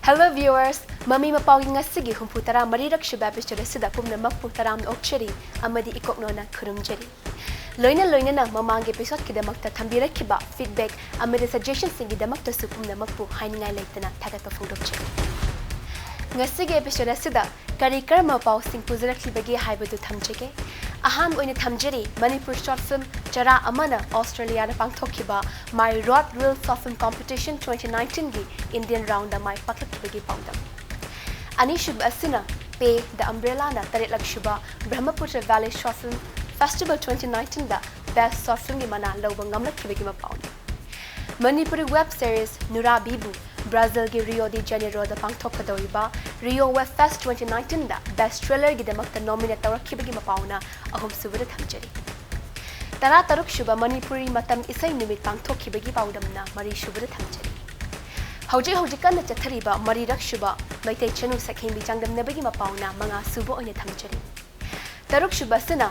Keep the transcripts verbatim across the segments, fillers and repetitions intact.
Hello viewers, ꯃꯃꯤ ꯃꯄꯥꯎꯒꯤ ꯉꯁꯤꯒꯤ ꯍꯨꯝꯐꯨ ꯇꯔꯥ ꯃꯔꯤꯔꯛ ꯁꯨꯕ episode ꯑꯁꯤꯗ ꯄꯨꯝꯅꯃꯛꯄꯨ ꯇꯔꯥꯝꯅ ꯑꯣꯛꯆꯔꯤ ꯑꯃꯗꯤ ꯏꯀꯣꯛꯅꯣꯅ ꯈꯨꯔꯨꯝꯖꯔꯤ꯫ ꯂꯣꯏꯅ ꯂꯣꯏꯅꯅ ꯃꯃꯥꯡꯒꯤ episodeꯀꯤꯗꯃꯛꯇ ꯊꯝꯕꯤꯔꯛꯈꯤꯕ feedback ꯑꯃꯗꯤ suggestionꯁꯤꯡꯒꯤꯗꯃꯛꯇꯁꯨ ꯄꯨꯝꯅꯃꯛꯄꯨ ꯍꯥꯏꯅꯤꯡꯉꯥꯏ ꯂꯩꯇꯅ ꯊꯥꯒꯠꯄ ꯐꯣꯡꯗꯣꯛꯆꯔꯤ꯫ ꯉꯁꯤꯒꯤ episode ꯑꯁꯤꯗ ꯀꯔꯤ ꯀꯔꯝꯕ ꯄꯥꯎꯁꯤꯡ ꯄꯨꯖꯔꯛꯂꯤꯕꯒꯦ ꯍꯥꯏꯕꯗꯨ ꯊꯝꯖꯒꯦ꯫ ꯑꯍꯥꯟꯕ ꯑꯣꯏꯅ ꯊꯝꯖꯔꯤ ꯃꯅꯤꯄꯨꯔ short film ꯆꯔꯥ ꯑꯃꯅ ꯑꯣꯁꯇ꯭ꯔꯦꯂꯤꯌꯥꯗ ꯄꯥꯡꯊꯣꯛꯈꯤꯕ My Rod Reel Short Film Competition twenty nineteenꯒꯤ Indian roundꯗ ꯃꯥꯏ ꯄꯥꯛꯂꯛꯈꯤꯕꯒꯤ ꯄꯥꯎꯗꯝ꯫ ꯑꯅꯤꯁꯨꯕ ꯑꯁꯤꯅ Pei The Umbrelláꯅ ꯇꯔꯦꯠꯂꯛ ꯁꯨꯕ Brahmaputra Valley Short Film Festival twenty nineteenꯗ Best Short Filmꯒꯤ ꯃꯅꯥ ꯂꯧꯕ ꯉꯝꯂꯛꯈꯤꯕꯒꯤ ꯃꯄꯥꯎꯅꯤ꯫ ꯃꯅꯤꯄꯨꯔꯤ web series ꯅꯨꯔꯥꯕꯤꯕꯨ ꯕ꯭ꯔꯥꯖꯤꯜꯒꯤ Rio de Janeiroꯗ ꯄꯥꯡꯊꯣꯛꯀꯗꯧꯔꯤꯕ Rio Web Fest twenty nineteenꯗ Best Thrillerꯒꯤꯗꯃꯛꯇ nominate ꯇꯧꯔꯛꯈꯤꯕꯒꯤ ꯃꯄꯥꯎꯅ ꯑꯍꯨꯝꯁꯨꯕꯗ ꯊꯝꯖꯔꯤ꯫ ꯇꯔꯥꯇꯔꯨꯛ ꯁꯨꯕ ꯃꯅꯤꯄꯨꯔꯤ ꯃꯇꯝ ꯏꯁꯩ ꯅꯨꯃꯤꯠ ꯄꯥꯡꯊꯣꯛꯈꯤꯕꯒꯤ ꯄꯥꯎꯗꯝꯅ ꯃꯔꯤꯁꯨꯕꯗ ꯊꯝꯖꯔꯤ꯫ ꯍꯧꯖꯤꯛ ꯍꯧꯖꯤꯛ ꯀꯟꯅ ꯆꯠꯊꯔꯤꯕ ꯃꯔꯤꯔꯛ ꯁꯨꯕ ꯃꯩꯇꯩ ꯆꯅꯨ ꯁꯛꯍꯦꯟꯕꯤ ꯆꯥꯡꯗꯝꯅꯕꯒꯤ ꯃꯄꯥꯎꯅ ꯃꯉꯥ ꯁꯨꯕ ꯑꯣꯏꯅ ꯊꯝꯖꯔꯤ꯫ ꯇꯔꯨꯛ ꯁꯨꯕ ꯑꯁꯤꯅ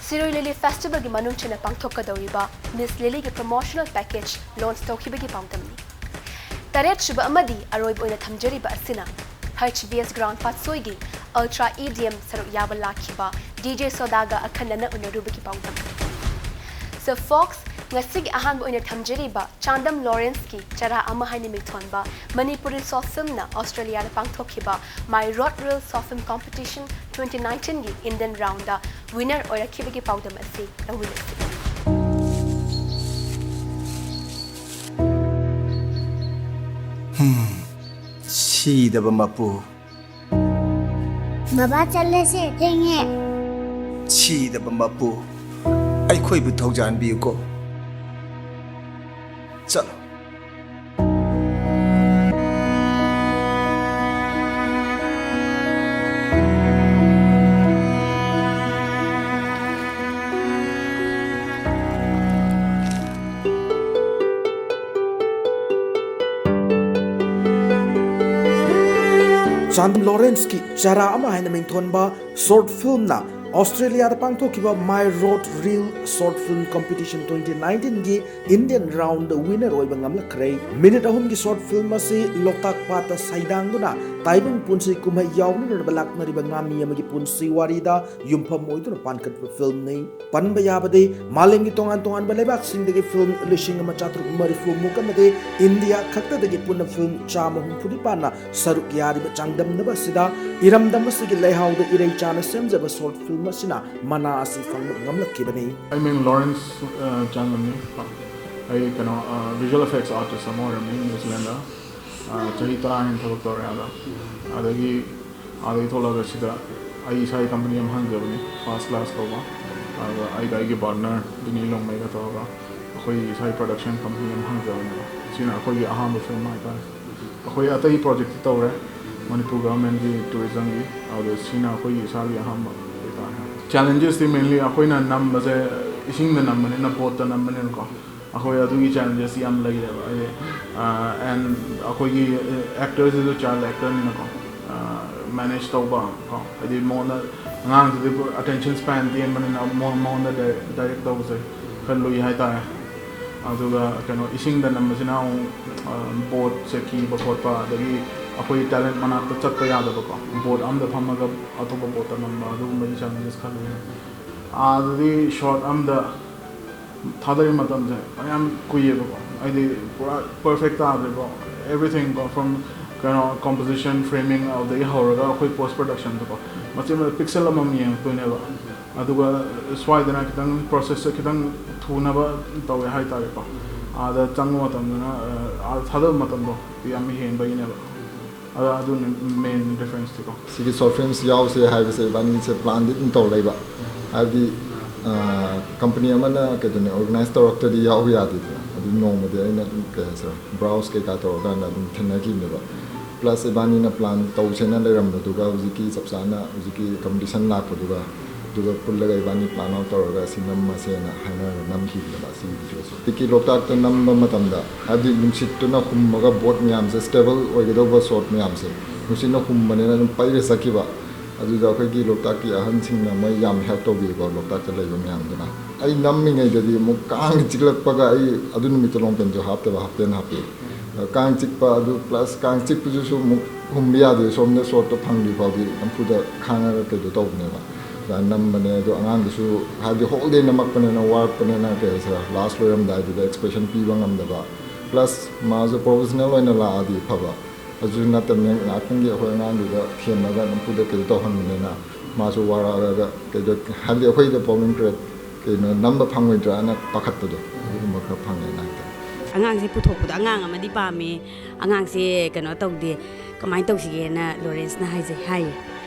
ꯁꯤꯔꯣꯏ ꯂꯤꯂꯤ festivalꯒꯤ ꯃꯅꯨꯡ ꯆꯟꯅ ꯄꯥꯡꯊꯣꯛꯀꯗꯧꯔꯤꯕ Miss Lilyꯒꯤ promotional package launch ꯇꯧꯈꯤꯕꯒꯤ ꯄꯥꯎꯗꯝꯅꯤ꯫ ꯇꯔꯦꯠ ꯁꯨꯕ ꯑꯃꯗꯤ ꯑꯔꯣꯏꯕ ꯑꯣꯏꯅ ꯊꯝꯖꯔꯤꯕ ꯑꯁꯤꯅ H B S Ground ꯄꯥꯠꯁꯣꯏꯒꯤ Ultra E D M ꯁꯔꯨꯛ ꯌꯥꯕ ꯂꯥꯛꯈꯤꯕ D J Sodaꯒ ꯑꯈꯟꯅꯅ ꯎꯅꯔꯨꯕꯒꯤ ꯄꯥꯎꯗꯝ꯫ So folks, ꯉꯁꯤꯒꯤ ꯑꯍꯥꯟꯕ ꯑꯣꯏꯅ ꯊꯝꯖꯔꯤꯕ ꯆꯥꯟꯗꯝ ꯂꯣꯔꯦꯟꯁꯀꯤ ꯆꯔꯥ ꯑꯃ ꯍꯥꯏꯅ ꯃꯤꯡꯊꯣꯟꯕ ꯃꯅꯤꯄꯨꯔꯤ short filmꯅ ꯑꯣꯁꯇ꯭ꯔꯦꯂꯤꯌꯥꯗ ꯄꯥꯡꯊꯣꯛꯈꯤꯕ My Rod Reel Short Film Competition twenty nineteenꯒꯤ Indian roundꯗ winner ꯑꯣꯏꯔꯛꯈꯤꯕꯒꯤ ꯄꯥꯎꯗꯝ ꯑꯁꯤ ꯂꯧꯃꯤꯟꯅꯁꯤ꯫ ꯁꯤꯗꯕ ꯃꯄꯨ꯫ ꯕꯕꯥ, ꯆꯠꯂꯁꯦ, ꯊꯦꯡꯉꯦ꯫ ꯁꯤꯗꯕ ꯃꯄꯨ, ꯑꯩꯈꯣꯏꯕꯨ ꯊꯧꯖꯥꯟꯕꯤꯌꯨꯀꯣ꯫ ꯆꯠꯂꯣ꯫ ꯆꯥꯟꯗꯝ ꯂꯣꯔꯦꯟꯁꯀꯤ ꯆꯔꯥ ꯑꯃ ꯍꯥꯏꯅ ꯃꯤꯡꯊꯣꯟꯕ short filmꯅ ꯑꯣꯁꯇ꯭ꯔꯦꯂꯤꯌꯥꯗ ꯄꯥꯡꯊꯣꯛꯈꯤꯕ My Road Reel Short Film Competition twenty nineteen ꯒꯤ Indian round winner ꯑꯣꯏꯕ ꯉꯝꯂꯛꯈ꯭ꯔꯦ꯫ ꯃꯤꯅꯤꯠ ꯑꯍꯨꯝꯒꯤ short film ꯑꯁꯤ ꯂꯣꯛꯇꯥꯛ ꯄꯥꯠꯇ ꯁꯩꯗꯥꯡꯗꯨꯅ ꯇꯥꯏꯕꯪ ꯄꯨꯟꯁꯤ ꯀꯨꯝꯍꯩ ꯌꯥꯎꯅꯅꯕ ꯂꯥꯛꯅꯔꯤꯕ ꯉꯥꯃꯤ ꯑꯃꯒꯤ ꯄꯨꯟꯁꯤ ꯋꯥꯔꯤꯗ ꯌꯨꯝꯐꯝ ꯑꯣꯏꯗꯨꯅ ꯄꯥꯟꯈꯠꯄ filmꯅꯤ꯫ ꯄꯟꯕ ꯌꯥꯕꯗꯤ, ꯃꯥꯂꯦꯝꯒꯤ ꯇꯣꯉꯥꯟ ꯇꯣꯉꯥꯟꯕ ꯂꯩꯕꯥꯛꯁꯤꯡꯗꯒꯤ film ꯂꯤꯁꯤꯡ ꯑꯃ ꯆꯥꯇ꯭ꯔꯨꯛ ꯃꯔꯤꯐꯨ ꯃꯨꯛ ꯑꯃꯗꯤ ꯏꯟꯗꯤꯌꯥ ꯈꯛꯇꯗꯒꯤ ꯄꯨꯟꯅ film ꯆꯥꯝꯃ ꯍꯨꯝꯐꯨ ꯅꯤꯄꯥꯟꯅ ꯁꯔꯨꯛ ꯌꯥꯔꯤꯕ ꯆꯥꯡꯗꯝꯅꯕ ꯑꯁꯤꯗ ꯏꯔꯝꯗꯝ ꯑꯁꯤꯒꯤ ꯂꯩꯍꯥꯎꯗ ꯏꯔꯩ ꯆꯥꯅ ꯁꯦꯝꯖꯕ short film ꯑꯁꯤꯅ ꯃꯅꯥ ꯑꯁꯤ ꯐꯪꯕ ꯉꯝꯂꯛꯈꯤꯕꯅꯤ꯫ ꯑꯩ ꯃꯤꯡ ꯂꯣꯔꯦꯟꯁ, ꯑ, ꯆꯥꯟꯕꯝꯅꯤ꯫ ꯑꯩ ꯀꯩꯅꯣ, ꯑ, visual effects artist ꯑꯃ ꯑꯣꯏꯔꯝꯃꯤ ꯅ꯭ꯌꯨ ꯖꯤꯂꯦꯟꯗ꯫ ꯑ, ꯆꯍꯤ ꯇꯔꯥ ꯍꯦꯟꯅ ꯊꯕꯛ ꯇꯧꯔꯦ ꯑꯥꯗ꯫ ꯑꯗꯒꯤ ꯑꯥꯗꯒꯤ ꯊꯣꯛꯂꯛꯑꯒ ꯁꯤꯗ ꯑꯩ ꯏꯁꯥꯒꯤ company ꯑꯃ ꯍꯥꯡꯖꯕꯅꯤ, First Class ꯀꯧꯕ꯫ ꯑꯗꯨꯒ ꯑꯩꯒ ꯑꯩꯒꯤ partner ꯕꯤꯅꯤ ꯂꯣꯡꯃꯩꯒ ꯇꯧꯔꯒ ꯑꯩꯈꯣꯏ ꯏꯁꯥꯒꯤ production company ꯑꯃ ꯍꯥꯡꯖꯕꯅꯦꯕ꯫ ꯁꯤꯅ ꯑꯩꯈꯣꯏꯒꯤ ꯑꯍꯥꯟꯕ film ꯍꯥꯏꯇꯥꯔꯦ꯫ ꯑꯩꯈꯣꯏ ꯑꯇꯩ projectꯇꯤ ꯇꯧꯔꯦ, ꯃꯅꯤꯄꯨꯔ governmentꯀꯤ tourismꯒꯤ, ꯑꯗꯣ ꯁꯤꯅ ꯑꯩꯈꯣꯏꯒꯤ ꯏꯁꯥꯒꯤ ꯑꯍꯥꯟꯕ ꯑꯣꯏꯇꯥꯔꯦ꯫ Challengesꯇꯤ mainly ꯑꯩꯈꯣꯏꯅ ꯅꯝꯕꯁꯦ ꯏꯁꯤꯡꯗ ꯅꯝꯕꯅꯤꯅ, boatꯇ ꯅꯝꯕꯅꯤꯅꯀꯣ, ꯑꯩꯈꯣꯏ ꯑꯗꯨꯒꯤ challenges ꯌꯥꯝ ꯂꯩꯔꯦꯕ꯫ ꯍꯥꯏꯗꯤ, ꯑ, and ꯑꯩꯈꯣꯏꯒꯤ actorꯁꯤꯁꯨ child actorꯅꯤꯅꯀꯣ, ꯑ, manage ꯇꯧꯕ ꯀꯣ, ꯍꯥꯏꯗꯤ ꯃꯉꯣꯟꯗ, ꯑꯉꯥꯡꯁꯤꯗꯤ ꯄꯨꯔꯥ attention span ꯇꯦꯟꯕꯅꯤꯅ ꯃꯉꯣꯟ-, ꯃꯉꯣꯟꯗ direct, direct ꯇꯧꯕꯁꯦ ꯈꯔ ꯂꯨꯏ ꯍꯥꯏꯇꯥꯔꯦ꯫ ꯑꯗꯨꯒ ꯀꯩꯅꯣ, ꯏꯁꯤꯡꯗ ꯅꯝꯕꯁꯤꯅ ꯑꯃꯨꯛ, ꯑ, boatꯁꯦ ꯀꯤꯕ ꯈꯣꯠꯄ, ꯑꯗꯒꯤ ꯑꯩꯈꯣꯏ talent ꯃꯅꯥꯛꯇ ꯆꯠꯄ ꯌꯥꯗꯕꯀꯣ, boat ꯑꯝꯗ ꯐꯝꯃꯒ ꯑꯇꯣꯞꯄ boatꯇ ꯅꯝꯕ, ꯑꯗꯨꯒꯨꯝꯕꯒꯤ challenges ꯈꯔ ꯂꯩ꯫ ꯑꯗꯨꯗꯤ shot ꯑꯝꯗ ꯊꯥꯗꯔꯤ ꯃꯇꯝꯁꯦ ꯐꯅꯌꯥꯝ ꯀꯨꯏꯌꯦꯕꯀꯣ, ꯍꯥꯏꯗꯤ ꯄꯨꯔꯥ perfect ꯇꯥꯗ꯭ꯔꯤꯕꯣ, everything ꯀꯣ, from ꯀꯩꯅꯣ, composition, framing, ꯑꯗꯨꯗꯒꯤ ꯍꯧꯔꯒ ꯑꯩꯈꯣꯏ post productionꯗꯀꯣ, ꯃꯆꯦꯠ ꯃꯆꯦꯠ pixel ꯑꯃꯃꯝ ꯌꯦꯡꯉꯛꯇꯣꯏꯅꯦꯕ꯫ ꯑꯗꯨꯒ ꯁ꯭ꯋꯥꯏꯗꯅ ꯈꯤꯇꯪ processꯁꯦ ꯈꯤꯇꯪ ꯊꯨꯅꯕ ꯇꯧꯋꯦ ꯍꯥꯏꯇꯥꯔꯦꯀꯣ꯫ ꯑꯥꯗ ꯆꯪꯕ ꯃꯇꯝꯗꯅ, ꯑ, ꯑꯥꯗ ꯊꯥꯗꯕ ꯃꯇꯝꯗꯣ ꯌꯥꯝ ꯍꯦꯟꯕꯒꯤꯅꯦꯕ꯫ ꯑꯗ ꯑꯗꯨꯅꯤ main differenceꯇꯤꯀꯣ꯫ ꯁꯤꯒꯤ short films ꯌꯥꯎꯁꯦ ꯍꯥꯏꯕꯁꯦ ꯏꯕꯥꯅꯤꯁꯦ planꯗꯤ ꯑꯗꯨꯝ ꯇꯧ ꯂꯩꯕ꯫ ꯍꯥꯏꯕꯗꯤ, ꯑ, company ꯑꯃꯅ ꯀꯩꯗꯧꯅꯤ, organize ꯇꯧꯔꯛꯇ꯭ꯔꯗꯤ ꯌꯥꯎꯕ ꯌꯥꯗꯦꯗꯅ꯫ ꯑꯗꯨ ꯅꯣꯡꯃꯗꯤ ꯑꯩꯅ ꯑꯗꯨꯝ, ꯀꯩ ꯍꯥꯏꯁꯤꯔꯥ, browse ꯀꯩꯀꯥ ꯇꯧꯔꯀꯥꯟꯗ ꯑꯗꯨꯝ ꯊꯦꯡꯅꯈꯤꯕꯅꯦꯕ꯫ Plus ꯏꯕꯥꯅꯤꯅ plan ꯇꯧꯁꯦꯅ ꯂꯩꯔꯝꯕꯗꯨꯒ ꯍꯧꯖꯤꯛꯀꯤ ꯆꯞ ꯆꯥꯅ ꯍꯧꯖꯤꯛꯀꯤ competition ꯂꯥꯛꯄꯗꯨꯒ, ꯑꯗꯨꯒ ꯄꯨꯜꯂꯒ ꯏꯕꯥꯅꯤ plan out ꯇꯧꯔꯒ ꯁꯤ ꯅꯝꯃꯁꯦꯅ ꯍꯥꯏꯅꯔꯒ ꯅꯝꯈꯤꯕꯅꯦꯕ ꯁꯤꯒꯤ videoꯁꯦ꯫ ꯍꯧꯖꯤꯛꯀꯤ ꯂꯣꯛꯇꯥꯛꯇ ꯅꯝꯕ ꯃꯇꯝꯗ, ꯍꯥꯏꯕꯗꯤ ꯅꯨꯡꯁꯤꯠꯇꯨꯅ ꯍꯨꯝꯃꯒ boat ꯃꯌꯥꯝꯁꯦ, stable ꯑꯣꯏꯒꯗꯧꯕ shot ꯃꯌꯥꯝꯁꯦ ꯅꯨꯡꯁꯤꯠꯅ ꯍꯨꯝꯕꯅꯤꯅ ꯑꯗꯨꯝ ꯄꯩꯔ ꯆꯠꯈꯤꯕ꯫ ꯑꯗꯨꯗ ꯑꯩꯈꯣꯏꯒꯤ ꯂꯣꯛꯇꯥꯛꯀꯤ ꯑꯍꯟꯁꯤꯡꯅ ꯃꯣꯏ ꯌꯥꯝ ꯍꯦꯜꯞ ꯇꯧꯕꯤꯀꯣ, ꯂꯣꯛꯇꯥꯛꯇ ꯂꯩꯕ ꯃꯌꯥꯝꯗꯨꯅ꯫ ꯑꯩ ꯅꯝꯃꯤꯉꯩꯗꯗꯤ ꯑꯃꯨꯛ ꯀꯥꯡ ꯆꯤꯛꯂꯛꯄꯒ, ꯑꯩ ꯑꯗꯨ ꯅꯨꯃꯤꯠꯇꯨ ꯂꯣꯡꯄꯦꯟꯁꯨ ꯍꯥꯞꯇꯦꯕ, ꯍꯥꯞ ꯄꯦꯟ ꯍꯥꯞꯄꯤ꯫ ꯑꯗ ꯀꯥꯡ ꯆꯤꯛꯄ ꯑꯗꯨ, ꯄ꯭ꯂꯁ ꯀꯥꯡ ꯆꯤꯛꯄꯗꯨꯁꯨ ꯑꯃꯨꯛ ꯍꯨꯝꯕ ꯌꯥꯗꯦ, ꯁꯣꯝꯗ ꯁꯣꯠꯇꯣ ꯐꯪꯗ꯭ꯔꯤ ꯐꯥꯎꯗꯤ ꯅꯝꯐꯨꯗ ꯈꯥꯡꯉꯒ ꯀꯩꯅꯣ ꯇꯧꯕꯅꯦꯕ꯫ ꯑꯗꯨꯃꯥꯏꯅ ꯅꯝꯕꯅꯦ꯫ ꯑꯗꯣ ꯑꯉꯥꯡꯗꯨꯁꯨ ꯍꯥꯏꯕꯗꯤ ꯍꯣꯜ ꯗꯦ ꯅꯝꯃꯛꯄꯅꯤꯅ, ꯋꯥꯔꯛꯄꯅꯤꯅ, ꯀꯩ ꯍꯥꯏꯁꯤꯔꯥ, ꯂꯥꯁ ꯂꯣꯏꯔꯝꯗꯥꯏꯗꯨꯗ ꯑꯦꯛꯁꯄ꯭ꯔꯦꯁꯟ ꯄꯤꯕ ꯉꯝꯗꯕ꯫ ꯄ꯭ꯂꯁ ꯃꯥꯁꯨ ꯄ꯭ꯔꯣꯐꯦꯁꯅꯦꯜ ꯑꯣꯏꯅ ꯂꯥꯛꯑꯗꯤ ꯐꯕ, ꯑꯗꯨꯁꯨ ꯅꯠꯇꯕꯅꯤꯅ ꯉꯥꯏꯍꯥꯛꯇꯪꯒꯤ ꯑꯩꯈꯣꯏ ꯑꯉꯥꯡꯗꯨꯗ ꯊꯦꯝꯃꯒ ꯅꯝꯐꯨꯗ ꯀꯩꯅꯣ ꯇꯧꯍꯟꯕꯅꯤꯅ ꯃꯥꯁꯨ ꯋꯥꯔꯛꯑꯒ ꯀꯩꯗꯣ, ꯍꯥꯏꯕꯗꯤ ꯑꯩꯈꯣꯏꯗ ꯄ꯭ꯔꯣꯕ꯭ꯂꯦꯝ ꯀ꯭ꯔꯤꯌꯦꯠ, ꯀꯩꯅꯣ, ꯅꯝꯕ ꯐꯪꯉꯣꯏꯗ꯭ꯔꯥꯅ ꯄꯥꯈꯠꯄꯗꯣ, ꯑꯗꯨꯒꯨꯝꯕ ꯈꯔ ꯐꯪꯉꯦꯅ ꯍꯥꯏꯇꯥꯔꯦ꯫ ꯑꯉꯥꯡꯁꯦ ꯄꯨꯊꯣꯛꯄꯗꯣ ꯑꯉꯥꯡ ꯑꯃꯗꯤ ꯄꯥꯝꯃꯦ, ꯑꯉꯥꯡꯁꯦ ꯀꯩꯅꯣ ꯇꯧꯗꯦ, ꯀꯃꯥꯏꯅ ꯇꯧꯁꯤꯒꯦꯅ ꯂꯣꯔꯦꯟꯁꯅ ꯍꯥꯏꯖꯩ ꯍꯥꯏꯌꯦ꯫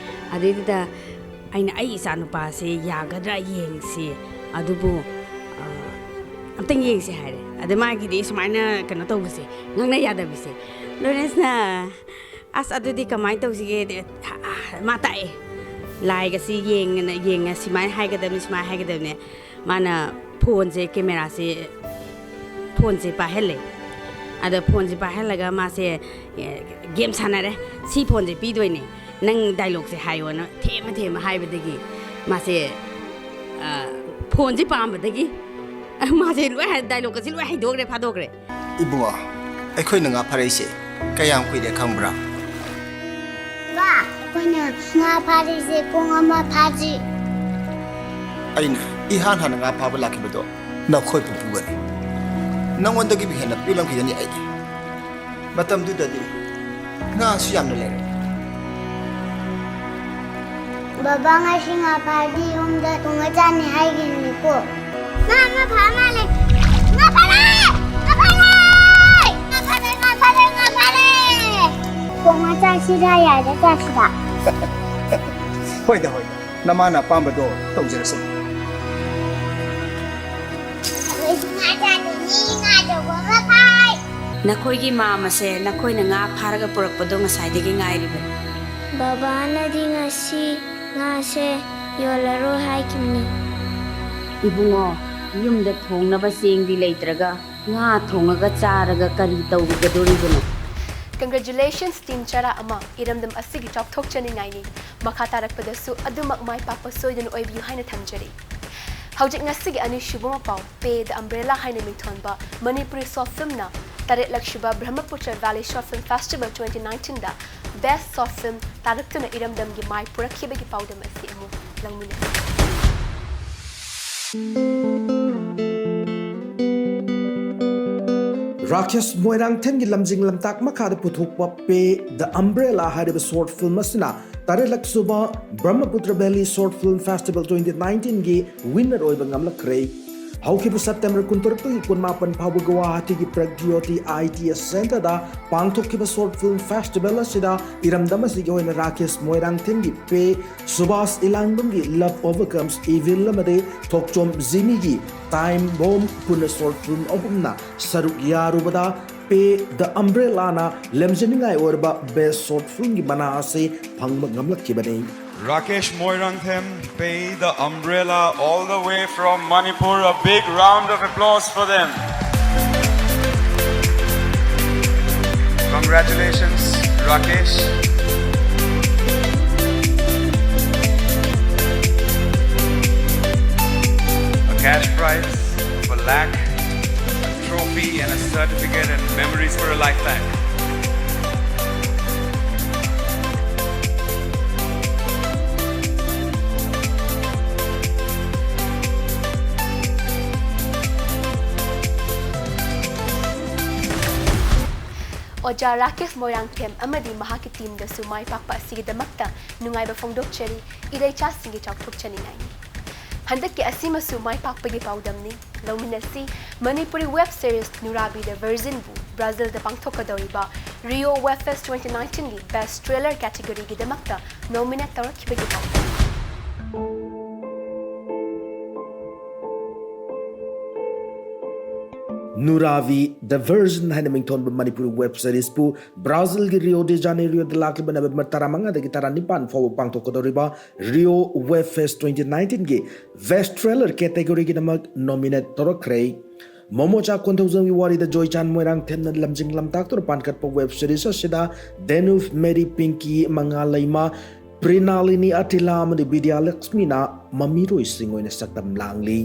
ꯑꯗꯨꯏꯗꯨꯗ ꯑꯩꯅ, "ꯑꯩ ꯏꯆꯥ ꯅꯨꯄꯥꯁꯦ ꯌꯥꯒꯗ꯭ꯔꯥ ꯌꯦꯡꯁꯤ, ꯑꯗꯨꯕꯨ, ꯑ, ꯑꯝꯇꯪ ꯌꯦꯡꯁꯤ" ꯍꯥꯏꯔꯦ꯫ ꯑꯗ ꯃꯥꯒꯤꯗꯤ ꯁꯨꯃꯥꯏꯅ ꯀꯩꯅꯣ ꯇꯧꯕꯁꯦ, ꯉꯥꯡꯅ ꯌꯥꯗꯕꯤꯁꯦ꯫ ꯂꯣꯔꯦꯟꯁꯅ, "ꯑꯁ, ꯑꯗꯨꯗꯤ ꯀꯃꯥꯏꯅ ꯇꯧꯁꯤꯒꯦ?" ꯃꯥ ꯇꯥꯛꯑꯦ, "ꯂꯥꯏꯒꯁꯤ ꯌꯦꯡꯉꯅ-, ꯌꯦꯡꯉ ꯁꯨꯃꯥꯏꯅ ꯍꯥꯏꯒꯗꯕꯅꯤ, ꯁꯨꯃꯥꯏꯅ ꯍꯥꯏꯒꯗꯕꯅꯤ"꯫ ꯃꯥꯅ ꯐꯣꯟꯁꯦ, ꯀꯦꯃꯦꯔꯥꯁꯦ, ꯐꯣꯟꯁꯦ ꯄꯥꯏꯍꯜꯂꯦ꯫ ꯑꯗ ꯐꯣꯟꯁꯦ ꯄꯥꯏꯍꯜꯂꯒ ꯃꯥꯁꯦ, ꯑꯦ, ꯒꯦꯝ ꯁꯥꯟꯅꯔꯦ꯫ "ꯁꯤ ꯐꯣꯟꯁꯦ ꯄꯤꯗꯣꯏꯅꯦ, ꯅꯪ ꯗꯥꯏꯂꯣꯛꯁꯦ ꯍꯥꯏꯌꯣꯅ" ꯊꯦꯝꯃ ꯊꯦꯝꯃ ꯍꯥꯏꯕꯗꯒꯤ ꯃꯥꯁꯦ, ꯑ, ꯐꯣꯟꯁꯦ ꯄꯥꯝꯕꯗꯒꯤ ꯃꯥꯁꯦ ꯂꯣꯏ ꯍꯥꯏ-, ꯗꯥꯏꯂꯣꯛꯀꯁꯦ ꯂꯣꯏ ꯍꯩꯗꯣꯛꯈ꯭ꯔꯦ, ꯐꯥꯗꯣꯛꯈ꯭ꯔꯦ꯫ ꯏꯕꯨꯡꯉꯣ, ꯑꯩꯈꯣꯏꯅ ꯉꯥ ꯐꯥꯔꯛꯏꯁꯦ ꯀꯌꯥꯝ ꯀꯨꯏꯔꯦ ꯈꯪꯕ꯭ꯔꯥ? ꯕꯥ, ꯑꯩꯈꯣꯏꯅ ꯉꯥ ꯐꯥꯔꯤꯁꯦ ꯄꯨꯡ ꯑꯃ ꯐꯥꯗ꯭ꯔꯤ꯫ ꯑꯩꯅ ꯏꯍꯥꯟ ꯍꯥꯟꯅ ꯉꯥ ꯐꯥꯕ ꯂꯥꯛꯈꯤꯕꯗꯣ ꯅꯈꯣꯏ ꯄꯨꯄꯨꯒꯅꯤ꯫ ꯅꯉꯣꯟꯗꯒꯤꯕꯨ ꯍꯦꯟꯅ ꯄꯦꯜꯂꯝꯈꯤꯒꯅꯤ ꯑꯩ꯫ ꯃꯇꯝꯗꯨꯗꯗꯤ ꯉꯥꯁꯨ ꯌꯥꯝꯅ ꯂꯩꯔꯝꯃꯤ꯫ ꯕꯕꯥ, ꯉꯁꯤ ꯉꯥ ꯐꯥꯔꯗꯤ ꯌꯨꯝꯗ ꯊꯣꯡꯉ ꯆꯥꯅꯤ ꯍꯥꯏꯈꯤꯕꯅꯤꯀꯣ꯫ ꯉꯥ ꯑꯃ ꯐꯥ ꯃꯥꯜꯂꯦ꯫ ꯉꯥ ꯐꯥꯔꯦ! ꯉꯥ ꯐꯥꯔꯦ! ꯉꯥ ꯐꯥꯔꯦ, ꯉꯥ ꯐꯥꯔꯦ, ꯉꯥ ꯐꯥꯔꯦ! ꯊꯣꯡꯉ ꯆꯥꯁꯤꯔꯥ, ꯌꯥꯏꯔ ꯆꯥꯁꯤꯔꯥ? ꯍꯣꯏꯗ, ꯍꯣꯏꯗ꯫ ꯅꯃꯥꯅ ꯑꯄꯥꯝꯕꯗꯣ ꯇꯧꯖꯔꯁꯅꯨ꯫ ꯑꯩꯈꯣꯏꯁꯨ ꯉꯥ ꯆꯥꯅꯤꯡꯉꯤ, ꯉꯥ ꯑꯆꯧꯕ ꯑꯃ ꯐꯥꯏ꯫ ꯅꯈꯣꯏꯒꯤ ꯃꯥꯝ ꯑꯁꯦ ꯅꯈꯣꯏꯅ ꯉꯥ ꯐꯥꯔꯒ ꯄꯨꯔꯛꯄꯗꯣ ꯉꯁꯥꯏꯗꯒꯤ ꯉꯥꯏꯔꯤꯕꯅꯤ꯫ ꯕꯕꯥꯅꯗꯤ ꯉꯁꯤ ꯉꯥꯁꯦ ꯌꯣꯜꯂꯔꯣꯏ ꯍꯥꯏꯈꯤꯕꯅꯤ꯫ ꯏꯕꯨꯡꯉꯣ, ꯌꯨꯝꯗ ꯊꯣꯡꯅꯕ ꯆꯦꯡꯗꯤ ꯂꯩꯇ꯭ꯔꯒ ꯉꯥ ꯊꯣꯡꯉꯒ ꯆꯥꯔꯒ ꯀꯔꯤ ꯇꯧꯔꯨꯒꯗꯣꯔꯤꯕꯅꯣ? Congratulations, team ꯆꯔꯥ ꯑꯃ, ꯏꯔꯝꯗꯝ ꯑꯁꯤꯒꯤ ꯆꯥꯎꯊꯣꯛꯆꯅꯤꯡꯉꯥꯏꯅꯤ꯫ ꯃꯈꯥ ꯇꯥꯔꯛꯄꯗꯁꯨ ꯑꯗꯨꯃꯛ ꯃꯥꯏ ꯄꯥꯛꯄ ꯁꯣꯏꯗꯅ ꯑꯣꯏꯕꯤꯌꯨ ꯍꯥꯏꯅ ꯊꯝꯖꯔꯤ꯫ ꯍꯧꯖꯤꯛ ꯉꯁꯤꯒꯤ ꯑꯅꯤꯁꯨꯕ ꯃꯄꯥꯎ, Pay the Umbrella ꯍꯥꯏꯅ ꯃꯤꯡꯊꯣꯟꯕ Manipuri short filmꯅ ꯇꯔꯦꯠꯂꯛꯁꯨꯕ Brahmaputra Valley Short Film Festival twenty nineteenꯗ Best Short Film ꯇꯥꯔꯛꯇꯨꯅ ꯏꯔꯝꯗꯝꯒꯤ ꯃꯥꯏ ꯄꯨꯔꯛꯈꯤꯕꯒꯤ ꯄꯥꯎꯗꯝ ꯑꯁꯤ ꯑꯃꯨꯛ ꯂꯧꯃꯤꯟꯅꯁꯤ꯫ ꯔꯥꯀꯦꯁ ꯃꯣꯏꯔꯥꯡꯊꯦꯝꯒꯤ ꯂꯝꯖꯤꯡ ꯂꯝꯇꯥꯛ ꯃꯈꯥꯗ ꯄꯨꯊꯣꯛꯄ Pay the Umbrella ꯍꯥꯏꯔꯤꯕ short film ꯑꯁꯤꯅ ꯇꯔꯦꯠꯂꯛꯁꯨꯕ Brahmaputra Valley Short Film Festival twenty nineteenꯒꯤ winner ꯑꯣꯏꯕ ꯉꯝꯂꯛꯈ꯭ꯔꯦ꯫ ꯍꯧꯈꯤꯕ September ꯀꯨꯟꯇꯔꯨꯛꯇꯒꯤ ꯀꯨꯟꯃꯥꯄꯟ ꯐꯥꯎꯕ ꯒꯨꯋꯥꯍꯥꯇꯤꯒꯤ ꯄ꯭ꯔꯒ꯭ꯌꯣꯇꯤ ITS Centreꯗ ꯄꯥꯡꯊꯣꯛꯈꯤꯕ short film festival ꯑꯁꯤꯗ ꯏꯔꯝꯗꯝ ꯑꯁꯤꯒꯤ ꯑꯣꯏꯅ Rakesh ꯃꯣꯏꯔꯥꯡꯊꯦꯝꯒꯤ Pay, Subhas ꯏꯂꯥꯡꯕꯝꯒꯤ Love Overcomes Evil ꯑꯃꯗꯤ ꯊꯣꯛꯆꯣꯝ ꯖꯤꯃꯤꯒꯤ Time Bomb ꯄꯨꯟꯅ short film ꯑꯍꯨꯝꯅ ꯁꯔꯨꯛ ꯌꯥꯔꯨꯕꯗ Pay the Umbrellaꯅ ꯂꯦꯝꯖꯅꯤꯡꯉꯥꯏ ꯑꯣꯏꯔꯕ Best Short Filmꯒꯤ ꯃꯅꯥ ꯑꯁꯤ ꯐꯪꯕ ꯉꯝꯂꯛꯈꯤꯕꯅꯤ꯫ Rakesh Moirangthem, Pay the Umbrella, all the way from Manipur. A big round of applause for them. Congratulations, Rakesh. A cash prize of a lakh, a trophy, and a certificate, and memories for a lifetime. ꯑꯣꯖꯥ ꯔꯥꯀꯦꯁ ꯃꯣꯏꯔꯥꯡꯊꯦꯝ ꯑꯃꯗꯤ ꯃꯍꯥꯛꯀꯤ teamꯗꯁꯨ ꯃꯥꯏ ꯄꯥꯛꯄ ꯑꯁꯤꯒꯤꯗꯃꯛꯇ ꯅꯨꯡꯉꯥꯏꯕ ꯐꯣꯡꯗꯣꯛꯆꯔꯤ, ꯏꯔꯩꯆꯥꯁꯤꯡꯒꯤ ꯆꯥꯎꯊꯣꯛꯆꯅꯤꯡꯉꯥꯏꯅꯤ꯫ ꯍꯟꯗꯛꯀꯤ ꯑꯁꯤꯃꯁꯨ ꯃꯥꯏ ꯄꯥꯛꯄꯒꯤ ꯄꯥꯎꯗꯝꯅꯤ꯫ ꯂꯧꯃꯤꯟꯅꯁꯤ, Manipuri web series ꯅꯨꯔꯥꯕꯤ The Virginꯕꯨ ꯕ꯭ꯔꯥꯖꯤꯜꯗ ꯄꯥꯡꯊꯣꯛꯀꯗꯧꯔꯤꯕ Rio Web Fest twenty nineteenꯒꯤ Best Trailer categoryꯒꯤꯗꯃꯛꯇ nominate ꯇꯧꯔꯛꯈꯤꯕꯒꯤ ꯄꯥꯎꯗꯝ꯫ ꯅꯨꯔꯥꯕꯤ The Virgin ꯍꯥꯏꯅ ꯃꯤꯡꯊꯣꯟꯕ ꯃꯅꯤꯄꯨꯔꯤ web seriesꯄꯨ ꯕ꯭ꯔꯥꯖꯤꯜꯒꯤ Rio de Janeiroꯗ ꯂꯥꯛꯂꯤꯕ November ꯇꯔꯥꯃꯉꯥꯗꯒꯤ ꯇꯔꯥꯅꯤꯄꯥꯟ ꯐꯥꯎꯕ ꯄꯥꯡꯊꯣꯛꯀꯗꯧꯔꯤꯕ Rio Web Fest twenty nineteenꯒꯤ Best Trailer categoryꯒꯤꯗꯃꯛ nominate ꯇꯧꯔꯛꯈ꯭ꯔꯦ꯫ ꯃꯣꯃꯣꯆꯥ ꯀꯣꯟꯊꯧꯖꯝꯒꯤ ꯋꯥꯔꯤꯗ ꯖꯣꯏꯆꯥꯟ ꯃꯣꯏꯔꯥꯡꯊꯦꯝꯅ ꯂꯝꯖꯤꯡ ꯂꯝꯇꯥꯛꯇꯨꯅ ꯄꯥꯟꯈꯠꯄ ꯋꯦꯕ ꯁꯤꯔꯤꯁ ꯑꯁꯤꯗ ꯗꯦꯅꯨꯚ, ꯃꯦꯔꯤ ꯄꯤꯡꯀꯤ, ꯃꯉꯥꯂꯩꯃ, ꯄ꯭ꯔꯤꯅꯥꯂꯤꯅꯤ, ꯑꯇꯤꯂꯥ ꯑꯃꯗꯤ ꯕꯤꯗ꯭ꯌꯥꯂꯛꯁꯃꯤꯅ ꯃꯃꯤꯔꯣꯏꯁꯤꯡ ꯑꯣꯏꯅ ꯁꯛꯇꯝ ꯂꯥꯡꯂꯤ꯫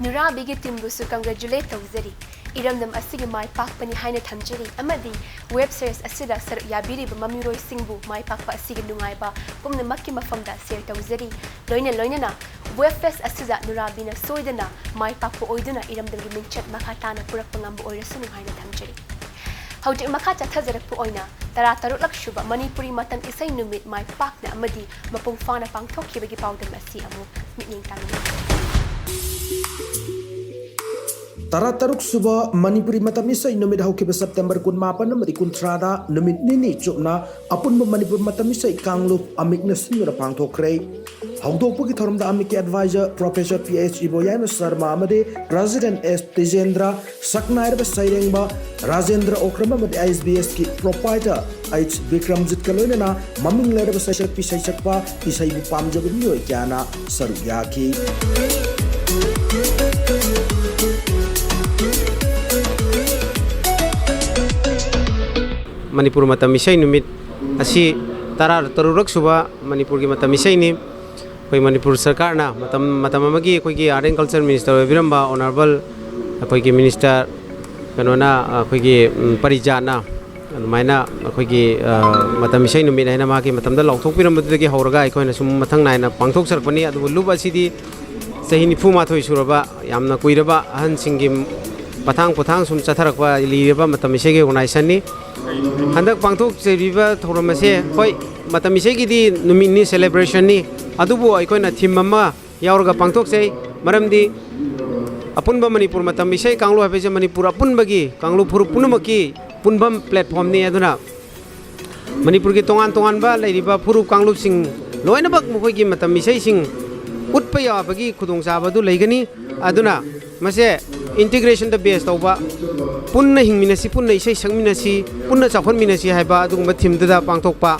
ꯅꯨꯔꯥꯕꯤꯒꯤ ꯇꯤꯝꯕꯨꯁꯨ congratulate ꯇꯧꯖꯔꯤ꯫ ꯏꯔꯝꯗꯝ ꯑꯁꯤꯒꯤ ꯃꯥꯏ ꯄꯥꯛꯄꯅꯤ ꯍꯥꯏꯅ ꯊꯝꯖꯔꯤ ꯑꯃꯗꯤ ꯋꯦꯕ ꯁꯤꯔꯤꯁ ꯑꯁꯤꯗ ꯁꯔꯨꯛ ꯌꯥꯕꯤꯔꯤꯕ ꯃꯃꯤꯔꯣꯏꯁꯤꯡꯕꯨ ꯃꯥꯏ ꯄꯥꯛꯄ ꯑꯁꯤꯒꯤ ꯅꯨꯡꯉꯥꯏꯕ ꯄꯨꯝꯅꯃꯛꯀꯤ ꯃꯐꯝꯗ ꯁꯤꯌꯔ ꯇꯧꯖꯔꯤ꯫ ꯂꯣꯏꯅ ꯂꯣꯏꯅꯅ ꯋꯦꯕ ꯐꯦꯁ ꯑꯁꯤꯗ ꯅꯨꯔꯥꯕꯤꯅ ꯁꯣꯏꯗꯅ ꯃꯥꯏ ꯄꯥꯛꯄ ꯑꯣꯏꯗꯨꯅ ꯏꯔꯝꯗꯝꯒꯤ ꯃꯤꯡꯆꯠ ꯃꯈꯥ ꯇꯥꯅ ꯄꯨꯔꯛꯄ ꯉꯝꯕ ꯑꯣꯏꯔꯁꯅꯨ ꯍꯥꯏꯅ ꯊꯝꯖꯔꯤ꯫ ꯍꯧꯖꯤꯛ ꯃꯈꯥ ꯆꯠꯊꯖꯔꯛꯄ ꯑꯣꯏꯅ ꯇꯔꯥ ꯇꯔꯨꯛꯂꯛ ꯁꯨꯕ ꯃꯅꯤꯄꯨꯔꯤ ꯃꯇꯝ ꯏꯁꯩ ꯅꯨꯃꯤꯠ ꯃꯥꯏ ꯄꯥꯛꯅ ꯑꯃꯗꯤ ꯃꯄꯨꯡ ꯐꯥꯅ ꯄꯥꯡꯊꯣꯛꯈꯤꯕꯒꯤ ꯄꯥꯎꯗꯝ ꯑꯁꯤ ꯑꯃꯨꯛ ꯃꯤꯠꯌꯦꯡ ꯇꯥꯃꯤꯟꯅꯁꯤ꯫ ꯇꯔꯥ ꯇꯔꯨꯛ ꯁꯨꯕ ꯃꯅꯤꯄꯨꯔꯤ ꯃꯇꯝ ꯏꯁꯩ ꯅꯨꯃꯤꯠ ꯍꯧꯈꯤꯕ ꯁꯦꯞꯇꯦꯝꯕꯔ ꯀꯨꯟꯃꯥꯄꯟ ꯑꯃꯗꯤ ꯀꯨꯟꯊ꯭ꯔꯥꯗ ꯅꯨꯃꯤꯠ ꯅꯤꯅꯤ ꯆꯨꯞꯅ ꯑꯄꯨꯟꯕ ꯃꯅꯤꯄꯨꯔ ꯃꯇꯝ ꯏꯁꯩ ꯀꯥꯡꯂꯨꯞ ꯑꯃꯤꯛꯅ ꯁꯤꯟꯗꯨꯅ ꯄꯥꯡꯊꯣꯛꯈ꯭ꯔꯦ꯫ ꯍꯧꯗꯣꯛꯄꯒꯤ ꯊꯧꯔꯝꯗ ꯑꯃꯤꯛꯀꯤ adviser professor P H Iboyaima Sharma ꯑꯃꯗꯤ ꯄ꯭ꯔꯦꯁꯤꯗꯦꯟꯠ ꯑꯦꯁ ꯇꯤꯖꯦꯟꯗ꯭ꯔ, ꯁꯛꯅꯥꯏꯔꯕ ꯁꯩꯔꯦꯡꯕ ꯔꯥꯖꯦꯟꯗ꯭ꯔ ꯑꯣꯀ꯭ꯔꯝ ꯑꯃꯗꯤ ꯑꯥꯏ ꯑꯦꯁ ꯕꯤ ꯑꯦꯁꯀꯤ ꯄ꯭ꯔꯣꯄꯥꯏꯇꯔ ꯑꯩꯆ ꯕꯤꯀ꯭ꯔꯝꯖꯤꯠꯀ ꯂꯣꯏꯅꯅ ꯃꯃꯤꯡ ꯂꯩꯔꯕ ꯁꯩꯁꯛꯄꯤ ꯁꯩꯁꯛꯄ, ꯏꯁꯩꯕꯨ ꯄꯥꯝꯖꯕ ꯃꯤꯑꯣꯏ ꯀꯌꯥꯅ ꯁꯔꯨꯛ ꯌꯥꯈꯤ꯫ ꯃꯅꯤꯄꯨꯔ ꯃꯇꯝ ꯏꯁꯩ ꯅꯨꯃꯤꯠ ꯑꯁꯤ ꯇꯔꯥ ꯇꯔꯨꯛꯂꯛ ꯁꯨꯕ ꯃꯅꯤꯄꯨꯔꯒꯤ ꯃꯇꯝ ꯏꯁꯩꯅꯤ꯫ ꯑꯩꯈꯣꯏ ꯃꯅꯤꯄꯨꯔ ꯁꯔꯀꯥꯔꯅ ꯃꯇꯝ, ꯃꯇꯝ ꯑꯃꯒꯤ ꯑꯩꯈꯣꯏꯒꯤ ꯑꯥꯔꯠ ꯑꯦꯟ ꯀꯜꯆꯔ ꯃꯤꯅꯤꯁꯇꯔ ꯑꯣꯏꯕꯤꯔꯝꯕ ꯑꯣꯅꯔꯦꯕꯜ ꯑꯩꯈꯣꯏꯒꯤ ꯃꯤꯅꯤꯁꯇꯔ ꯀꯩꯅꯣꯅ, ꯑꯩꯈꯣꯏꯒꯤ, ꯎꯝ, ꯄꯔꯤꯖꯥꯠꯅ ꯑꯗꯨꯃꯥꯏꯅ ꯑꯩꯈꯣꯏꯒꯤ, ꯑ, ꯃꯇꯝ ꯏꯁꯩ ꯅꯨꯃꯤꯠ ꯍꯥꯏꯅ ꯃꯥꯒꯤ ꯃꯇꯝꯗ ꯂꯥꯎꯊꯣꯛꯄꯤꯔꯝꯕꯗꯨꯗꯒꯤ ꯍꯧꯔꯒ ꯑꯩꯈꯣꯏꯅ ꯁꯨꯝ ꯃꯊꯪ ꯅꯥꯏꯅ ꯄꯥꯡꯊꯣꯛꯆꯔꯛꯄꯅꯤ꯫ ꯑꯗꯨꯕꯨ ꯂꯨꯞ ꯑꯁꯤꯗꯤ ꯆꯍꯤ ꯅꯤꯐꯨ ꯃꯥꯊꯣꯏ ꯁꯨꯔꯕ, ꯌꯥꯝꯅ ꯀꯨꯏꯔꯕ ꯑꯍꯟꯁꯤꯡꯒꯤ ꯃꯊꯥꯡ ꯄꯣꯊꯥꯡ ꯁꯨꯝ ꯆꯠꯊꯔꯛꯄ, ꯂꯤꯔꯕ ꯃꯇꯝ ꯏꯁꯩꯒꯤ ꯑꯣꯔꯒꯅꯥꯏꯖꯦꯁꯟꯅꯤ꯫ ꯍꯟꯗꯛ ꯄꯥꯡꯊꯣꯛꯆꯔꯤꯕ ꯊꯧꯔꯝ ꯑꯁꯦ, ꯍꯣꯏ, ꯃꯇꯝ ꯏꯁꯩꯒꯤꯗꯤ ꯅꯨꯃꯤꯠꯅꯤ, ꯁꯦꯂꯦꯕ꯭ꯔꯦꯁꯟꯅꯤ, ꯑꯗꯨꯕꯨ ꯑꯩꯈꯣꯏꯅ ꯊꯤꯝ ꯑꯃ ꯌꯥꯎꯔꯒ ꯄꯥꯡꯊꯣꯛꯆꯩ꯫ ꯃꯔꯝꯗꯤ ꯑꯄꯨꯟꯕ ꯃꯅꯤꯄꯨꯔ ꯃꯇꯝ ꯏꯁꯩ ꯀꯥꯡꯂꯨꯞ ꯍꯥꯏꯕꯁꯦ ꯃꯅꯤꯄꯨꯔ ꯑꯄꯨꯟꯕꯒꯤ ꯀꯥꯡꯂꯨꯞ ꯐꯨꯔꯨꯞ ꯄꯨꯝꯅꯃꯛꯀꯤ ꯄꯨꯟꯐꯝ platformꯅꯤ꯫ ꯑꯗꯨꯅ ꯃꯅꯤꯄꯨꯔꯒꯤ ꯇꯣꯉꯥꯟ ꯇꯣꯉꯥꯟꯕ ꯂꯩꯔꯤꯕ ꯐꯨꯔꯨꯞ ꯀꯥꯡꯂꯨꯞꯁꯤꯡ ꯂꯣꯏꯅꯃꯛ ꯃꯈꯣꯏꯒꯤ ꯃꯇꯝ ꯏꯁꯩꯁꯤꯡ ꯎꯠꯄ ꯌꯥꯕꯒꯤ ꯈꯨꯗꯣꯡꯆꯥꯕ ꯑꯗꯨ ꯂꯩꯒꯅꯤ꯫ ꯑꯗꯨꯅ ꯃꯁꯦ integrationꯗ base ꯇꯧꯕ, ꯄꯨꯟꯅ ꯍꯤꯡꯃꯤꯟꯅꯁꯤ, ꯄꯨꯟꯅ ꯏꯁꯩ ꯁꯛꯃꯤꯟꯅꯁꯤ, ꯄꯨꯟꯅ ꯆꯥꯎꯈꯠꯃꯤꯟꯅꯁꯤ ꯍꯥꯏꯕ ꯑꯗꯨꯒꯨꯝꯕ themeꯗꯨꯗ ꯄꯥꯡꯊꯣꯛꯄ,